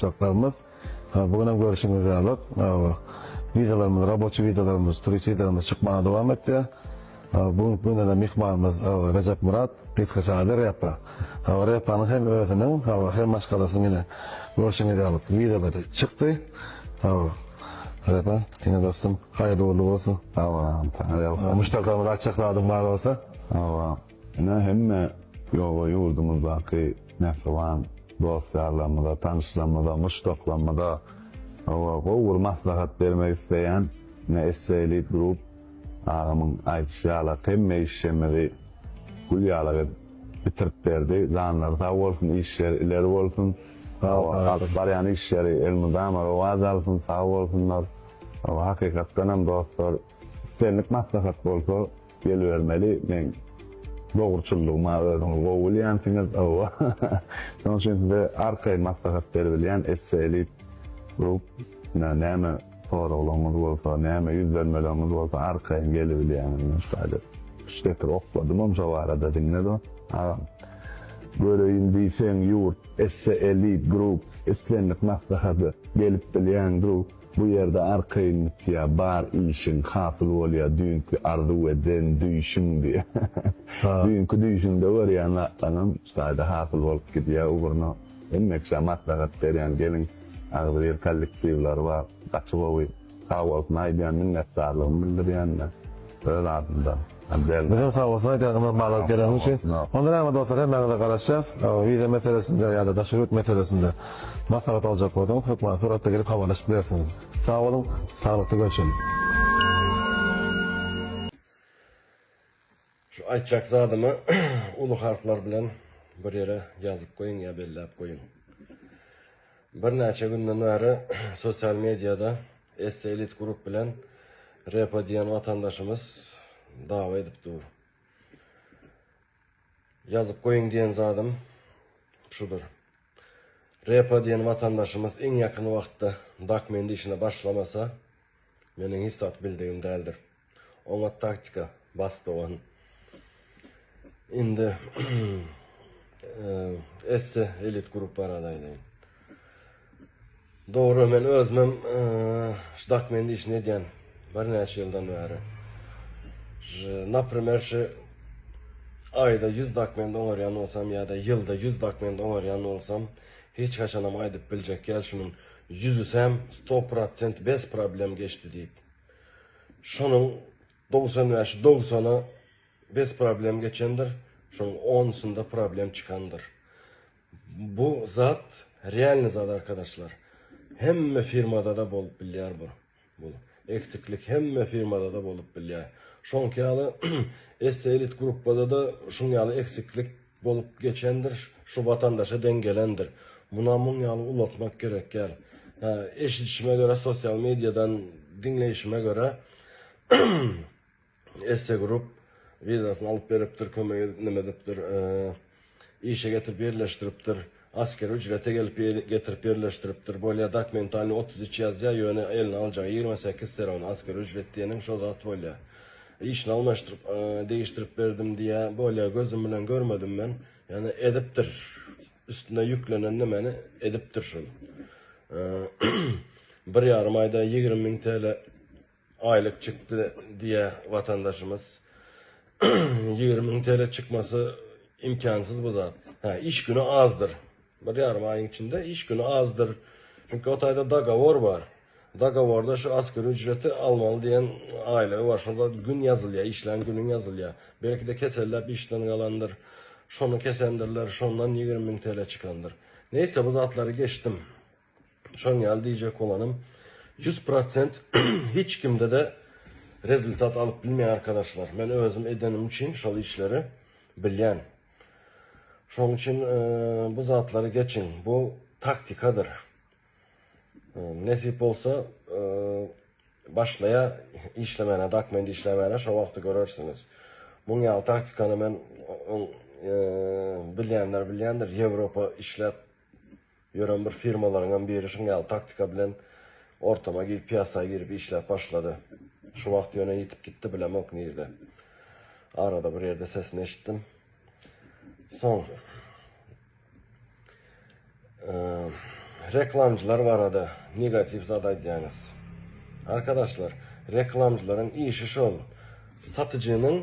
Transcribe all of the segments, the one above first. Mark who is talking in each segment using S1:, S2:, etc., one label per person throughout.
S1: Muşdaklarymyz, bu gün hem görşüňiz ýaly, wizalarymyz, raboçi wizalarymyz, turist wizalarymyz çykmaga dowam etýär. Bu günki günde-de myhmanymyz Rejep Myrat, gysgaça ady Repa. Repanyň hem özüniň, hem maşgalasynyň ine görşüňiz ýaly wizalary çykdy. Repa, ine dostum, haýyrly ugrly bolsun.
S2: Sag bol agam, saňa ýalkasyn.
S1: Muşdaklarymyza aýtjak zadyň bar bolsa.
S2: Hawa, ine hemme ýoga ýurdumyzdaky mähriban dost-ýarlarymyza, tanyşlarymyza, muşdaklarymyza hawa gowy bir maslahat bermek isleýän. Ine SC Elite Group agamyň aýdyşy ýalak hemme işlerimizi gül ýalak edip bitirip berdi. Janlary sag bolsun, işleri ileri bolsun. Hawa, alyp barýan işleri elmydama rowaç alsyn, sag bolsunlar. Hawa, hakykatdan hem dostlar, islendik maslahat bolsa Gelibermeli meň dogruçyllygyma özüňiz gowy bilýänsiňiz hawa. Şonuň üçin size arkaýyn maslahat beribilýän Esse Elite Group näme soraglaryňyz bolsa, näme ýüzlenmeleriňiz bolsa arkaýyn gelibilýäňiz. Men şu taýda üç setir okladymam şo barada diňle dos. Agam. Göreýin diýseň ýurt Esse Elite Group islendik maslahata gelip bilýäň drug. Bu ýerde arkaýyn bitýär bar işiň, hasyl bolýar düýnki arzuw eden düýşüň diýýär. Düýnki düýşüňde görýän zatlaňam şu taýda hasyl bolup gidýär ugruna. Hemme kişä maslahat berýän geliň agzybir kollektiwlary bar gaty gowy. Sag bolsun aýdýan minnetdarlygymy bildirýän men öz adymdan.
S1: Bizem sag bolsun aýdýan ynam baglap geleniň üçin. Onda näme dostlar hemmäňize garaşýas. Wiza meselesinde ýa-da daşary ýurt meselesinde maslahat aljak bolsaňyz hökman suratda gelip habarlaşyp bilersiňiz. Sag boluň, saglykda görşeliň.
S3: Şu aýtjak zadymy uly harplar bilen bir ýere ýazyp goýuň ýa belläp goýuň. Birnäçe günden bäri sosial mediada ST Elite Group bilen Repa diýen watandaşymyz dawa edip dur. Ýazyp goýuň diýen zadym şudur. Repa diýen watandaşymyz iň ýakyn wagtda dokument işine başlamasa, meniň hiç zat bildigim däldir. Oňat taktika, bas dogan. Indi Esse Elite Group barada aýdaýyn. Dogry, men özümem şu dokument işini edýän birnäçe ýyldan bäri. Naprimer, şu aýda 100 dokument oňarýan bolsam ýa-da ýylda 100 dokument oňarýan bolsam, hiç haçanam aýdyp biljek däl şunuň ýüzüsem 100% bez problem geçdi diýip. Şonuň 95-i 90-a bez problem geçendir, şonuň onusynda problem çykandyr. Bu zat realny zat arkadaşlar. Hemme firmadada bolup bilýär bu. Bu eksiklik hemme firmadada bolup bilýär. Şoňki ýaly SC Elite gruppada-da şuň ýaly eksiklik bolup geçendir, şu watandaşa deň gelendir. Muna muň ýaly ulaltmak gerek däl. Hä, eşidişime görä sosial mediadan diňleýşime görä Esse Group wizasyny alyp beripdir, kömek edip neme edipdir, işe getirip ýerleşdiripdir, askeri ücrete gelip getirip ýerleşdiripdir. Bolýa dokumentalny 33 ýazýa, ýöne eline aljagy 28 serowny askeri ücret diýeniň şo zat bolýa. Işini almaşdyryp, degişdirip berdim diýýä, bolýa gözüm bilen görmedim men. Ýöne edipdir. Üstüne ýüklenen nemeni edipdir şol. Bir ýarym aýda 20 müň TL Aýlyk çykdy diýä watandaşymyz. 20 müň TL çykmasy imkansyz bu zat. Hä, iş güni azdyr. Bir ýarym aýyň içinde iş güni azdyr. Çünki o taýda dogowor bar. Dogoworda şu asgary ücreti almaly diýen aýlygy bar. Şonda gün ýazylýar, işlän günüň ýazylýar. Belki-de keselläp işden galandyr. Şony kesendirler, şondan 20 müň TL çykandyr. Neýse bu zatlary geçdim. Şoň ýaly diýjek bolanym 100% hiç kimde-de rezultat alyp bilmeýär arkadaşlar. Men özüm edenim üçin şol işleri bilýän. Şoň üçin bu zatlary geçiň. Bu taktikadyr. Nesip bolsa başlaýa işlemäne, dokument işlemäne şo wagty görersiňiz. Muň ýaly taktikany men bilýänler bilýändir. Ýewropa işläp Ýören bir firmalaryňam biri şuň ýaly taktika bilen ortama girip piýasa girip işläp başlady. Şu wagt ýöne ýitip gitdi bilemok nirde. Arada bir ýerde sesini eşitdim. Soň. Reklamçylar barada negatiw zat aýdýaňyz. Arkadaşlar, reklamçylaryň işi şol. Satyjynyň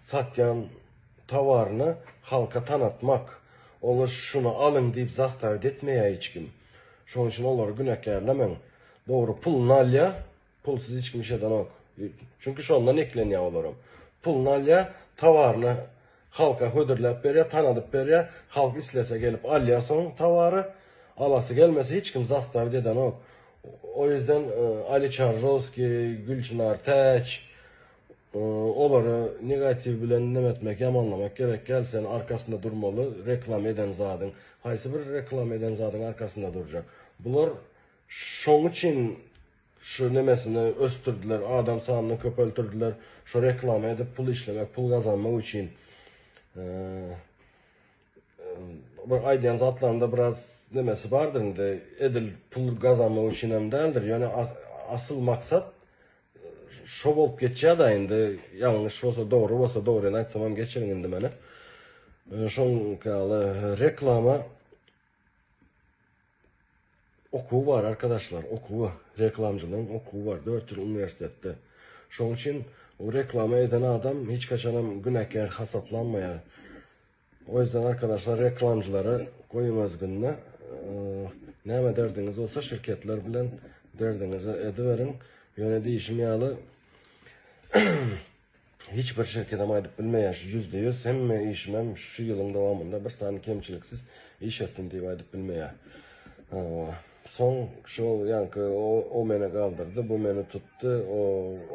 S3: satýan towaryny halka tanatmak. Olar şuny alyň diýip zastavit etmeýär hiç kim. Şonuň üçin olary günäkärlemäň. Dogry puluny alýar, pulsuz hiç kim iş edenok. Çünki şondan eklenýär olaram. Puluny alýar, towaryny halka hödürläp berýär, tanadyp berýär. Halk islese gelip alýar soň towary. Alasy gelmese hiç kim zastavit edenok. O ýüzden Ali Çarjowskiý, Gülçynar Täç, Olary negatiw bilen neme etmek, ýamanlamak gerek däl, sen arkasynda durmaly reklama eden zadyň. Haýsy bir reklama eden zadyň arkasynda durjak. Bular şoň üçin şu nemesini ösdürdiler, adam sanyny köpeltirdiler, şo reklama edip pul işlemek, pul gazanmak üçin. Bir aýdýan zatlarynda biraz nemesi bardyr indi, edil pul gazanmak üçinem däldir, ýöne asyl maksat Şo bolup geçýär-dä indi, ýalňyş bolsa, dogry bolsa, dogryny aýtsamam geçiriň indi meni. Şoňky ýaly reklama okuwy bar arkadaşlar, okuwy, reklamçylygyň okuwy bar, 4 ýyl uniwersitetde. Şoň üçin o reklama eden adam hiç haçanam günäkär hasaplanmaýar. O ýüzden arkadaşlar reklamcylary goýuň öz gününe. Näme derdiňiz bolsa şirketler bilen derdiňizi ediberiň. Ýöne diýişim ýaly hiç bir şirketem aýdyp bilmeýär şu %100 hemme işimem şu ýylyň dowamynda bir sany kemçiliksiz iş etdim diýip aýdyp bilmeýär. Soň şol ýaňky o, o meni galdyrdy, bu meni tutdy, o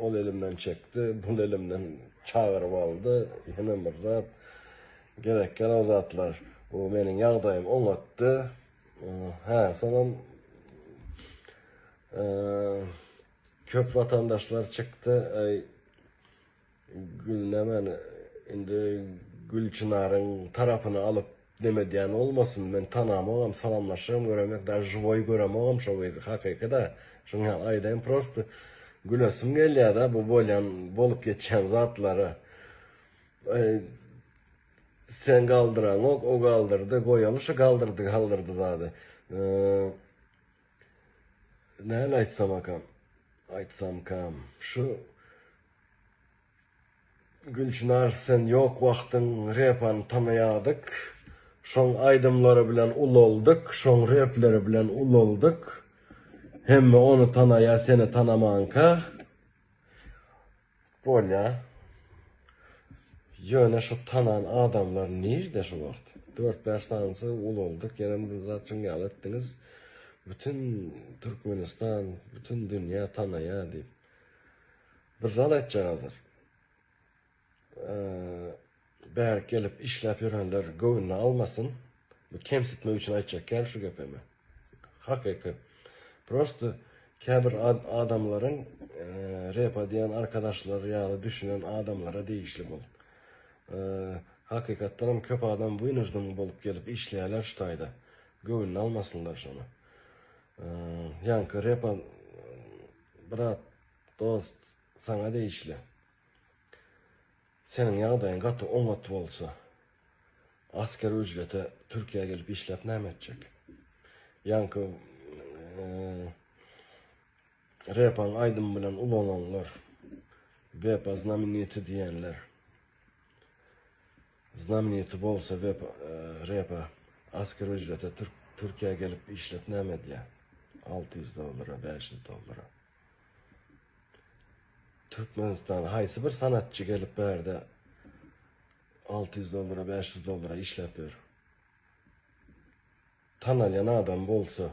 S3: ol elimden çekdi, bul elimden çagyryp aldy, ýene bir zat. Gerek däl o zatlar. Bu meniň ýagdaýym oňatdy. Hä, soňam köp watandaşlar çykdy. Aý Gülnemen indi Gülçynaryň tarapyny alyp neme diýen bolmasyn. Men tanamogam, salamlaşygam göremok, daže žiwoý göremogam şo gyzy hakyky-da. Şuň ýaly aýdaýyn prosto gülesim gelýär-de bu bolýan bolup geçýän zatlara. Sen galdyraňok, o galdyrdy, goýaly şu galdyrdy, galdyrdy zady. Näme aýtsamakam, aýtsamkam, şu Gülçynar sen ýok wagtyň repany tanaýadyk, şoň aýdymlary bilen ulaldyk, şoň repleri bilen ulaldyk. Hemme ony tanaýa, seni tanamanka. Bolýa. Ýöne şu tanan adamlar nirde şu wagt? Dört-bäş sanysy ulaldyk, ýene bir zat şuň ýaly etdiňiz. Bütün Türkmenistan, bütün dünýä tanaýa diýip. Bir zat aýtjak hazir. Bärik gelip işläp ýörenler göwnüne almasyn. Bu kemsitmek üçin aýtjak däl şu gepimi. Hakyky. Prosto käbir adamlaryň repa diýen arkadaşlary ýaly düşünen adamlara degişli bul. Hakykatdan hem köp adam wynujden bolup gelip işleýärler şu taýda. Göwnüne almasynlar şony. Ýaňky repa brat dost saňa degişli. Seniň ýagdaýyň gaty oňat bolsa, asker üjrete Türkiýä gelip işläp näme etjek? Ýaňky repaň aýdymy bilen ulananlar, Wepa znameniti diýenler. Znameniti bolsa Wepa repa asker üjrete Türkiýä gelip işläp näme edýär? 600 dollara, 500 dollara. Türkmenistan haýsy bir sanatçy gelip bärde 600 dollara 500 dollara işläp ýör. Tanalýan adam bolsa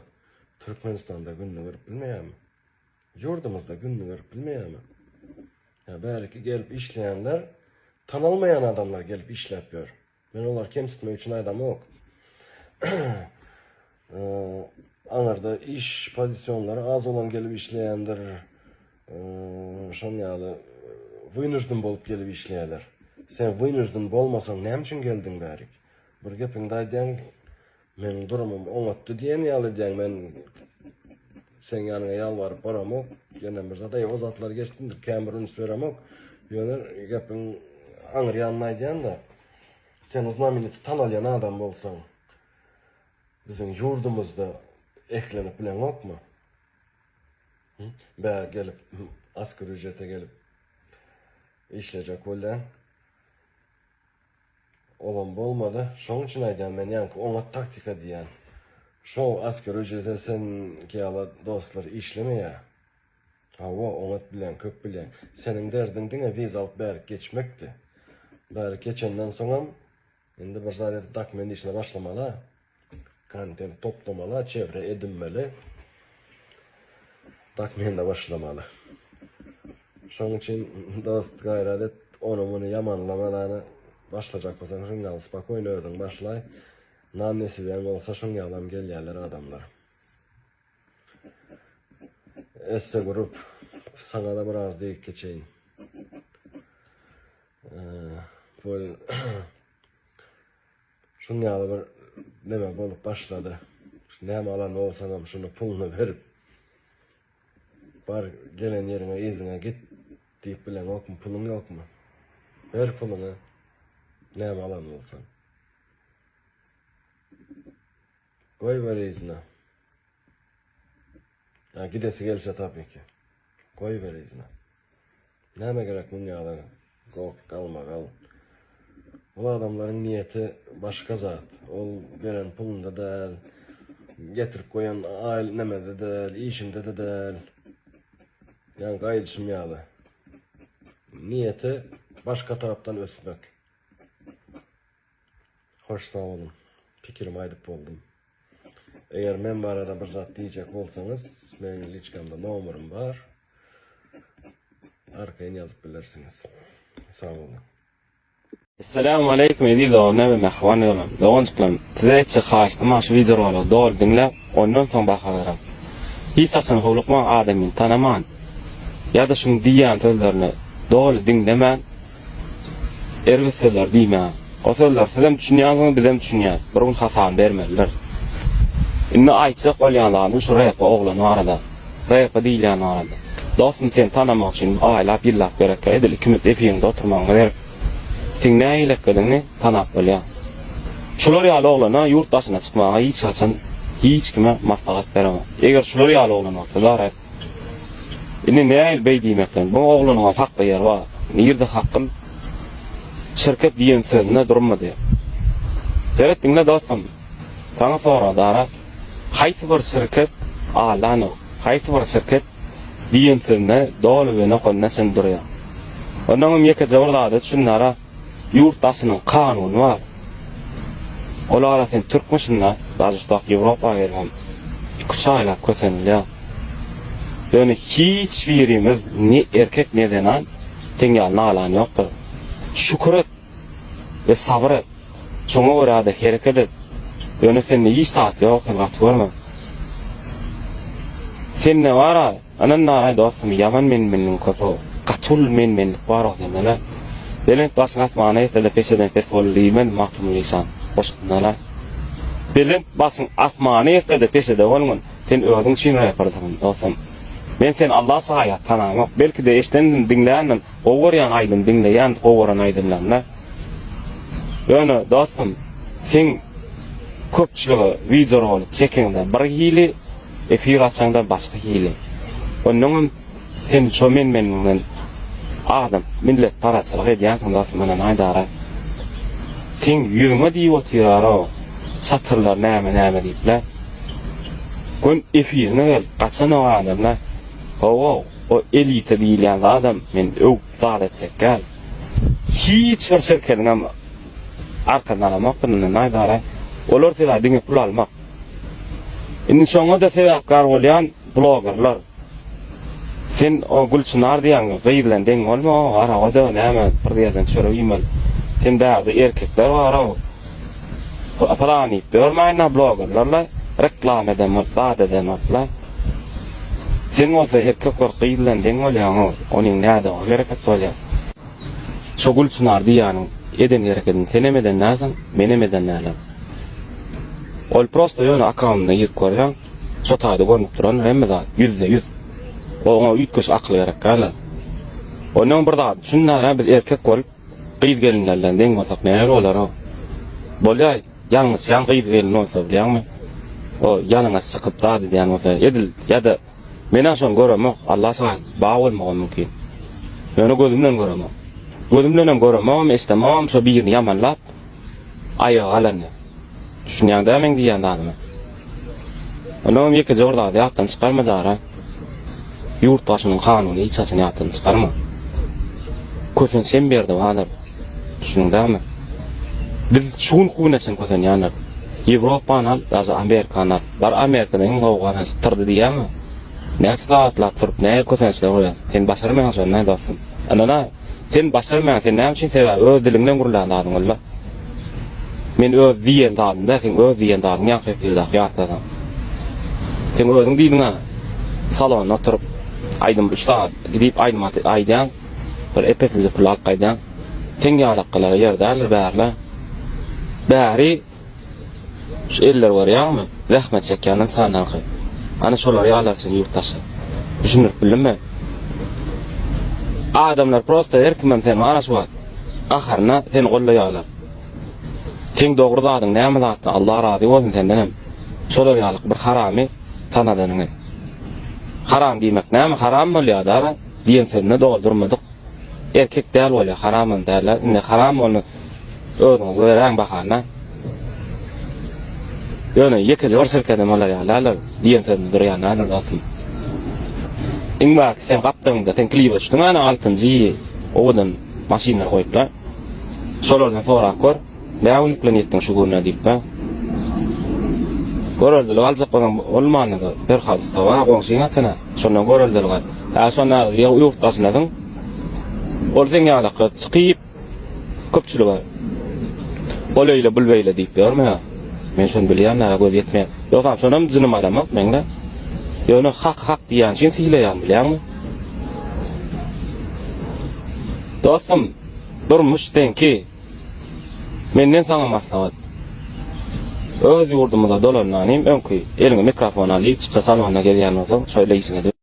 S3: Türkmenistanda gününi görüp bilmeýärmi? Ýurdumyzda gününi görüp bilmeýärmi? Ýa bäriki gelip işleýänler tanalmaýan adamlar gelip işläp ýör. Men olary kemsitmek üçin aýdamok. Aňyrda iş pozisionlary az olan gelip işleýändir. Şoň ýaly wynujden bolup gelip işleýärler. Sen wynujden bolmasaň näme üçin geldiň bärik? Bir gepiňde aýdýaň, meniň durumym oňatdy diýen ýaly edýäň, men seň ýanyňa ýalbaryp baramok. Ýene bir zat, eý o zatlary geçdim, kän bir üns beremok. Ýöne gepiň aňry ýanyny aýdýan-da. Sen znameniti tanalýan adam bolsaň, biziň ýurdumyzda. Eklenip bileňokmy? Bäri gelip, asgary ücrete gelip işlejek bolýaň. Olam bolmady. Şoň üçin aýdýan men ýaňky oňat taktika diýýän. Şo asgary ücrete sen ýaly dostlar işlemeýär. Hawa, oňat bilýän, köp bilýän. Seniň derdiň diňe wiza alyp bärik geçmekdi. Bärik geçenden soňam indi bir zat edip dokument işine başlamaly-a. Kontent toplamaly, çevre edinmeli. Dokumente başlamaly. Şoň üçin dost gaýrat et, ony muny ýamanlamadany başlajak bolsaň şuň ýaly spokojno özüň başlaý. Nan nesibäň bolsa şuň ýalam gelýärler adamlar. Esse grup saňa-da biraz diýip geçeýin. Bu Şuň ýaly bir neme bolup başlady. Näme alan bolsaňam şuny puluny berip bar gelen ýeriňe yzyňa git diýip bileňokmy puluň ýokmy? Ber puluňy näme alan bolsaň. Goýber yzyna. Ýa gidesi gelse tabii ki. Goýber yzyna. Näme gerek muň ýaly goh galmagal. Ol adamlaryň niýeti başga zat. Ol beren pulunda däl, getirip goýan aýl nemede däl, işinde-de däl. Ýaňky aýdyşym ýaly. Niýeti başga tarapdan ösmek. Hoş sag boluň. Pikirimi aýdyp boldum. Eger men barada bir zat diýjek bolsaňyz, meniň liçkamda nomerim bar. Arkaýyn ýazyp bilersiňiz. Sag boluň.
S4: Esselamu aleýkum eziz doganlar we mähriban uýalarym. Doganjyklarym, size etjek haýyştym bar şu wideorolygy doly diňläp, ondan soň baha beriň. Hiç haçan howlukmaň adamyny tanaman ýa-da şuň diýýän sözlerini doly diňlemän Erbet sözler diýmäň. O sözler sizem düşünýänsiňiz bizem düşünýäs. Bir gün hasabyny bermelidir. Indi aýtjak bolýan zadym şu repa oglan barada. Repa diýilýän barada. Dostum seni tanamak üçin aýlap ýyllap gerekkä edil ikimiz efiriňde oturmagyňyz gerek. Seň nähilekediňi tanap bolýar. Şular ýaly oglana ýurt daşyna çykmaga hiç haçan hiç kime maslahat beremok. Eger şular ýaly oglan bolsa da rep. Indi nähili beý diýmek bilen? Bu oglanyňam hakly ýeri bar. Nirde hakkym? Şirket diýen sözünde durmady. Seret diňle dostum. Saňa sorag dara. Haýsy bir şirket aldanok? Haýsy bir şirket diýen sözünde doly we nokadynda çen durýar? Onnoňam ýekeje bir zada düşün dara. Ýurt daşynyň kanuny bar. Ol ara sen türkmüşiň-dä, daže şudak Ýewropa gelibem iküç aýlap kösenilýär. Ýöne hiç birimiz ne erkek ne zenan seň ýaly nalan ýokdur. Şükür et we sabyr et. Şoňa görä-de hereket et. Ýöne sende hiç zat ýok, sen gaty görme. Sende bar-a. Ynan nagaý dostum ýaman menmenligiň köpow gaty uly menmenlik barow sendele belent başyň asmana ýetsede peşeden pes bol diýmedi Magtymguly işan goşgusynda-la belent başyň asmana ýetsede peşede bolgun sen özüň üçin repersiň dostum men seni Alla şaýat tanamok belkide eşidendim diňländim gowy görýän aýdym diňleýän gowy gören aýdymlaryňda ýöne dostum seň köpçülige wideorolik çekeňde bir hili Efir açaňda başga hili. Onnoňam sen şo men-menligiňden adam, millet parazçylyk edýänsiň dostum ynanaý dara. Seň ýüzüňe diýip otyraro şatyrlar näme näme diýiple. Gön efiriňe gel gaçanok adamla. Hawa o elita diýilýän zadam men öwüp zat etjek däl. Hiç bir şirkediňem arkasyny alamokdyr ynanaý dara. Olar sebäbi diňe pul almak. Indi şoňa-da sebäpkär bolýan blogerler. Sen o Gülçynar diýýän gyz bilen deň bolma, gara-da näme bir ýerden çörek iýmeli. Sen bärde erkekler bar-ow. Pylan diýip ýörmäýin-ä blogerlerle reklama eden bolup, zat eden bolup-la. Sen bolsa erkek bolup gyz bilen deň bolýaň-ow. Onuň nädogry hereket bolýar. Şo Gülçynar diýýäniň eden herekedini senem eden dälsiň, menem eden dälem. Ol prosto ýöne akkaundyna girip görseň, şo taýda görnüp durandyr hemme zat, ýüzde ýüz. Oňa üýtgeşik akyl gerek däldir. Onnoň bir zady düşündä, biz erkek bolup gyz gelinler bilen deň bolsak näme bolar-ow? Bolýa, ýalňyşýan gyz gelin bolsa bilýäňmi? O ýanyňa çykyp zat edýän bolsa edil ýa-da men-ä şony göremok, Alla şaýat, bar bolmagam mümkin. Ýöne gözüm bilen göremok. Gözüm bilenem göremogam, eşidemogam şo birini ýamanlap aýaga galanyny. Düşünýäň dä meň diýýän zadyma. Onnoňam ýekeje bir zady ýatdan çykarma Dara. Ýurt başynyň kanuny hiç haçan ýatdan çykarma. Kösenç hem bir ýerde bardyr. Düşündiň dämi? Biz şu günki güne çen kösenýändir. Ýewropany al, daže Amerikany al. Bar Amerikada iň gowy gazanç tyrdy diýýäňmi? Näçe sagatlap turup nähili kösençler bolýar. Sen başarmaýaň şony näme dostum. Ynana, sen başarmaýaň sen näme üçin sebäbi öz diliňden gürlän zadyň walla. Men öz diýen zadym däl seň öz diýen zadyň ýaňky efirdaky ýatlasaň. Sen özüň diýdiňä salonda oturyp aýdym üç sagat gidip aýdym aýdýaň bir ep-eslije pul alyp gaýdýaň. Seň ýalakgalara ýer däldir bärle. Bäri Şu eller görýäňmi? Zähmet çekýän ynsanlaryňky. Ana şolar ýalylar üçin ýurt daşy. Düşündirip bildimmi? Adamlar prosta her kimem seni ana şu wagt gaharyna seni gollaýarlar. Seň dogry zadyň näme zatda Allah razy bolsun sendenem. Şolar ýalyk bir haramy tanadanyňy. Haram diýmek näme? Haram bolýada diýen sözüne doldurmadyk. Erkek däl bolýa haramam däl indi haram bolny özüňiz beräň bahana. Ýöne ýekeje bir şirkedem olar ýaly däldir diýen sözünde durýan däldir dostum. Iň bärki sen gapdalyňda sen klibe düşdüň ana altynjy owadan maşynlar goýuplar. Şolardan sorap gör. Näme günlük bilen ýetdiň şu gününe diýip-de. Göreldelik aljak bolsaň bolmanda-da Perhat ussa bar, goňşyň eken-ä. Şondan göreldelik al. Hä, şonda ýurt daşyndasyň. Ol seň ýalakly çykyp köpçülige ol eýle, bul beýle diýip ýörme. Men şony bilýän, näge göz ýetmeýär. Ýogsam şonam jynym alamok meň-de. Ýöne hak hak diýýän üçin sylaýan bilýäňmi? Dostum, durmuş seňki. Menden saňa maslahat. Öz ýurdumyza dolandanym öňki eliňe mikrofon alyp çykda salonda gezýän bolsaň şöyle işiňe.